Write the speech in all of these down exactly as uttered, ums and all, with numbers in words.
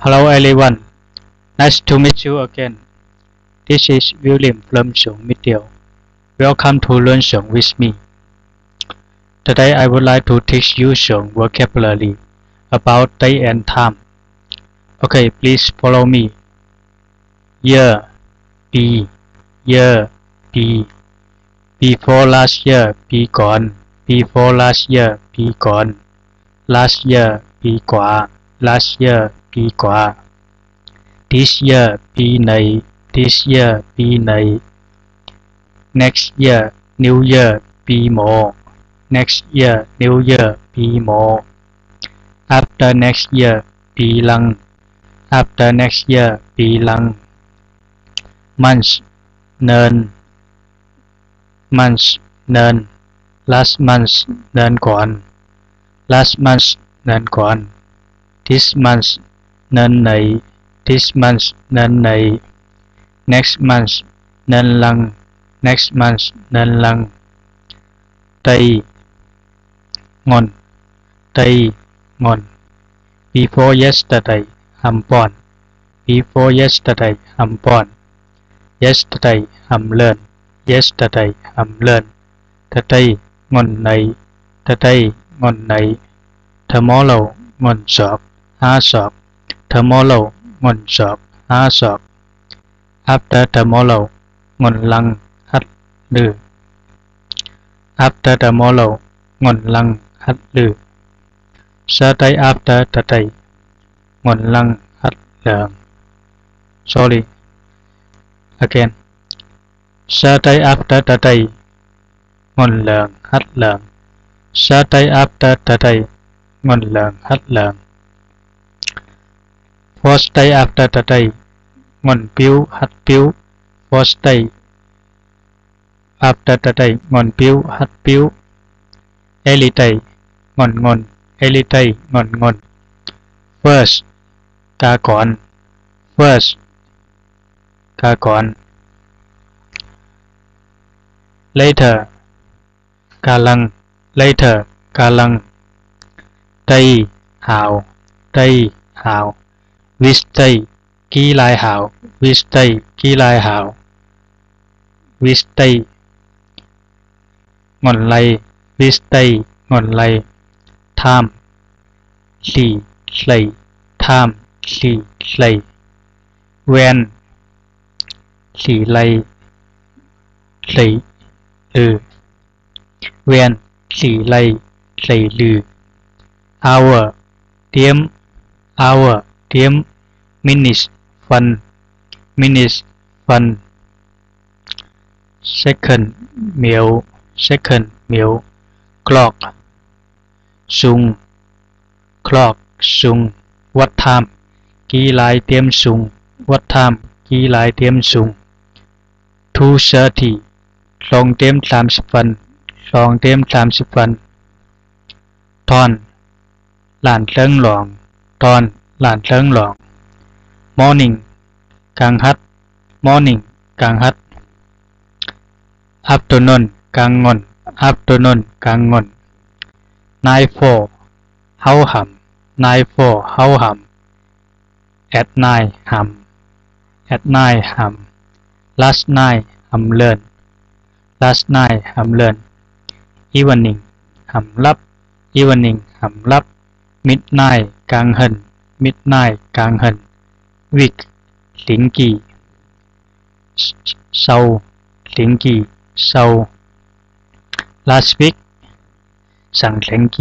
Hello everyone. Nice to meet you again. This is William from Shong Media. Welcome to Learn Shong with me. Today I would like to teach you Shong vocabulary about day and time. Okay, please follow me. Year, ปี, year, ปี. Before last year, ปีก่อน. Before last year, ปีก่อน. Last year, ปีกว่า. Last year, ปีกว่า. This year, ปีใหม่. This year, ปีใหม่. Next year, new year, ปีใหม่. Next year, new year, ปีใหม่. After next year, ปีหลัง. After next year, ปีหลัง. Months, เดือน. Months, เดือน. Last month, เดือนก่อน. Last month, เดือนก่อน. This month, เดือนนี้. This month, เดือนนี้. Next month, เดือนหลัง. Next month, เดือนหลัง. Day, วัน. Day, วัน. Before yesterday, หำป้อน. Before yesterday, หำป้อน. Yesterday, หำเลิน. Yesterday, หำเลิน. Today, วันนี้. Today, วันนี้. Tomorrow, วันศอก. ฮาศอก. Tomorrow, วันศอก. ฮาศอก. After tomorrow, วันหลัง ฮัดลือ. After tomorrow, วันหลัง ฮัดลือ. The day after today, วันหลัง ฮัดเลิง. Sorry. Again. The day after today, วันเลิง ฮัดเลิง. The day after today, วันเลิง ฮัดเลิง. First day after today, วันปิ้ว ฮัดปิ้ว. First day after today, วันปิ้ว ฮัดปิ้ว. Every day, วันวัน. Every day, วันวัน. First, กาก่อน. First, กาก่อน. Later, กำลัง. Later, กำลัง. Day, หาว. Day, หาว. Which day, กี่ลายหาว. Which day, กี่ลายหาว. Which day, วันอะไร. Which day, วันอะไร. Time, สี สี. Time, สี สี. When, สีอะไร. สี หรือ. When, สีอะไร. สี หรือ. Hour, เตียม. Hour, เตียม. Minutes, ฟัน. Minutes, ฟัน. Second, 秒. Second, 秒. Clock, ซุง. Clock, ซุง. What time, กี่ลายเตียมซุง. What time, กี่ลายเตียมซุง. Two thirty, สองเตียมสามสิบฟัน. สองเตียมสามสิบฟัน. Dawn, หลานเซิงหลอง. Dawn, หลานเซิงหลอง. Morning, กางฮัด. Morning, กางฮัด. Afternoon, กางงอน. Afternoon, กางงอน. Nightfall, เฮาหำ. Nightfall, เฮาหำ. At night, หำ. At night, หำ. Last night, หำเลิน. Last night, หำเลิน. Evening, หำลับ. Evening, หำลับ. Midnight, กางหัน. Midnight, กางหัน. Week, 星期. เสาร์. 星期, เสาร์. Last week, 上星期.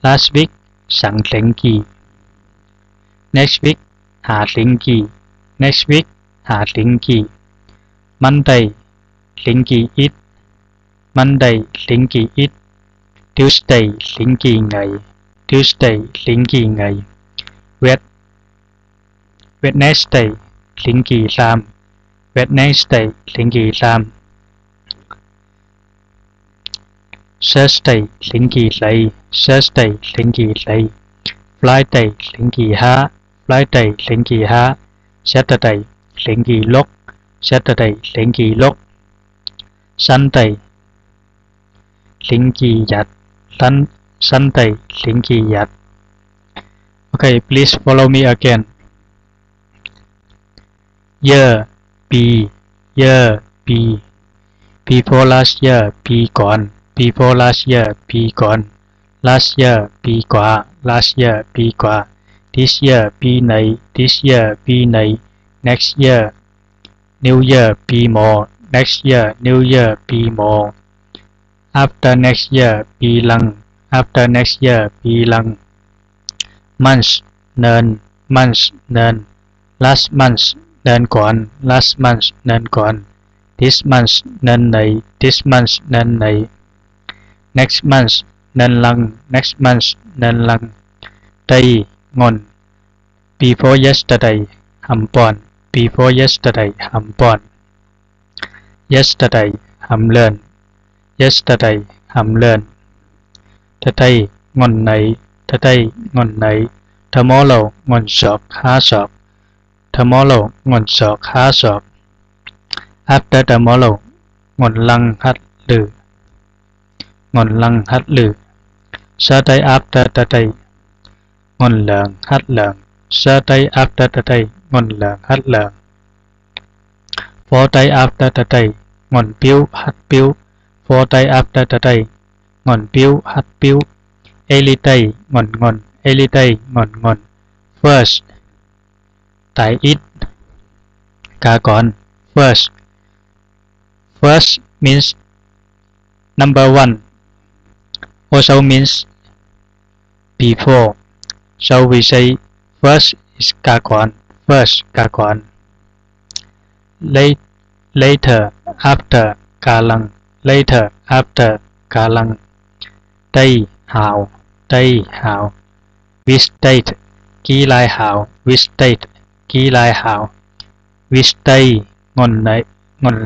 Last week, 上星期. Next week, 下星期. Next week, 下星期. Monday, 星期一. Monday, 星期一. Tuesday, 星期二. Tuesday, 星期二. Wed-, Wednesday, 星期三. Wednesday, 星期三. Thursday, 星期四. Thursday, 星期四. Friday, 星期ห้า. Friday, 星期ห้า. Saturday, 星期六. Saturday, 星期六. Sunday, 星期日. Sun-, Sunday, 星期日. Okay, please follow me again. เย่อ ปี เย่อ ปี before last year ปีก่อน before last year ปีก่อน last year ปีกว่า last year ปีกว่า this year ปีไหน this year ปีไหน next year new year ปีหมอ next year new year ปีหมอ after next year ปีหลัง after next year ปีหลัง months เดือน months เดือน last month เดือนก่อน last month เดือนก่อน this month เดือนไหน this month เดือนไหน next month เดือนหลัง next month เดือนหลัง day ငွน before yesterday ဟန်ပွန် before yesterday ဟန်ပွန် yesterday ဟန်လဵၼ် yesterday ဟန်လဵၼ် today ငွန်နႆ today ငွန်နႆ tomorrow ငွန်သွၵ်ႈ ဟါသွၵ်ႈ tomorrow ငွန်သွၵ်ႈ ဟါသွၵ်ႈ after tomorrow ငွန်လင် ဟတ်းလိုဝ်ႈ ငွန်လင် ဟတ်းလိုဝ်ႈ the day after today ငွန်လႅင် ဟတ်းလႅင် the day after today ငွန်လႅင် ဟတ်းလႅင် four day after today ငွန်ပျူႇ ဟတ်းပျူႇ four day after today ငွန်ပျူႇ ဟတ်းပျူႇ every day ငွန်ငွန် every day ငွန်ငွန် first တႆး it กาก่อน first first means number one also means before so we say first is กาก่อน first กาก่อน late later after กำลัง later after กำลัง day ဟောင် day ဟောင် with date ကီလၢႆးဟောင် with date ကီလၢႆးဟောင် with day ငွန်လႆ ငွန်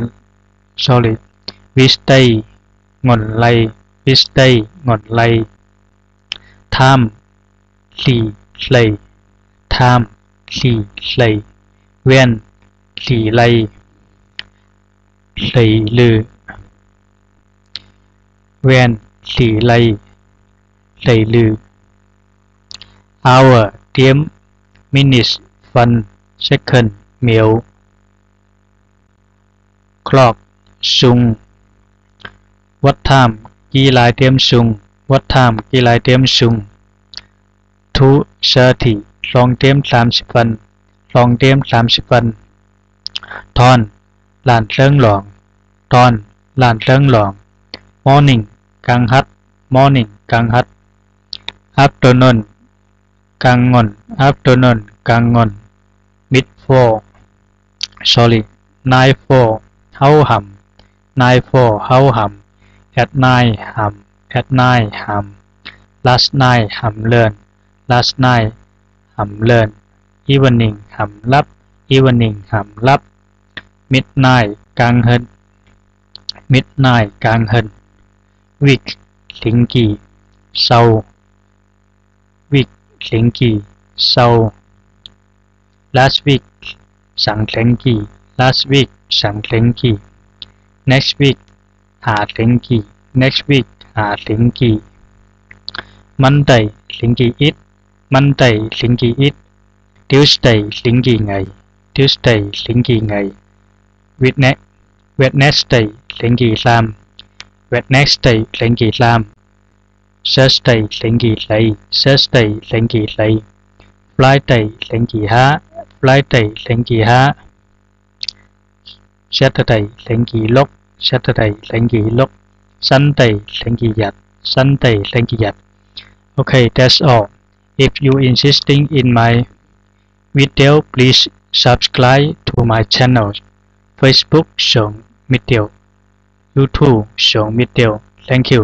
sorry with day ငွန်လႆ with day ငွန်လႆ time လီလႆ time လီလႆ when လီလႆ လႆလိုဝ်ႈ when လီလႆ လႆလိုဝ်ႈ hour တဵမ် minutes ပၼ်ႇ second မဵဝ်း clock သုင် what time ကီလၢႆးတဵမ်သုင် what time ကီလၢႆးတဵမ်သုင် two thirty လွင်ႈတဵမ်သၢမ်သိပ်းပၼ်ႇ လွင်ႈတဵမ်သၢမ်သိပ်းပၼ်ႇ dawn လၢၼ်ႇတိူင်းလွင်ႈ dawn လၢၼ်ႇတိူင်းလွင်ႈ morning ၵၢင်ႁတ်း morning ၵၢင်ႁတ်း afternoon ၵၢင်ၼူၼ်း afternoon ၵၢင်ၼူၼ်း mid four sorry night four ႁဝ်းႁမ်ႇ night four ႁဝ်းႁမ်ႇ at night ႁမ်ႇ at night ႁမ်ႇ last night ႁမ်ႇလိူၼ် last night ႁမ်ႇလိူၼ် evening ႁမ်ႇလပ်း evening ႁမ်ႇလပ်း midnight ၵၢင်ႁိုၼ်း midnight ၵၢင်ႁိုၼ်း week လဵင်ၵီႇ သဝ် week လဵင်ၵီႇ သဝ် last week သၢင်းလဵင်ၵီႇ last week သၢင်းလဵင်ၵီႇ next week ႁႃႈလဵင်ၵီႇ next week ႁႃႈလဵင်ၵီႇ Monday လဵင်ၵီႇ it Monday လဵင်ၵီႇ it Tuesday လဵင်ၵီႇ ငႆႇ Tuesday လဵင်ၵီႇ ငႆႇ Wedne- Wednesday လဵင်ၵီႇ သၢမ် Wednesday လဵင်ၵီႇ သၢမ် Thursday လဵင်ၵီႇ သႂ် Thursday လဵင်ၵီႇ သႂ် Friday လဵင်ၵီႇ ႁႃႈ Friday လဵင်ၵီႇ ႁႃႈ Saturday လဵင်ၵီႇ ႁူၵ်း Saturday လဵင်ၵီႇ ႁူၵ်း Sunday လဵင်ၵီႇ ယၢတ်ႇ Sunday လဵင်ၵီႇ ယၢတ်ႇ Okay, that's all. If you interesting in my video, please subscribe to my channel. Facebook သူင်မီတဵဝ် YouTube သူင်မီတဵဝ် Thank you.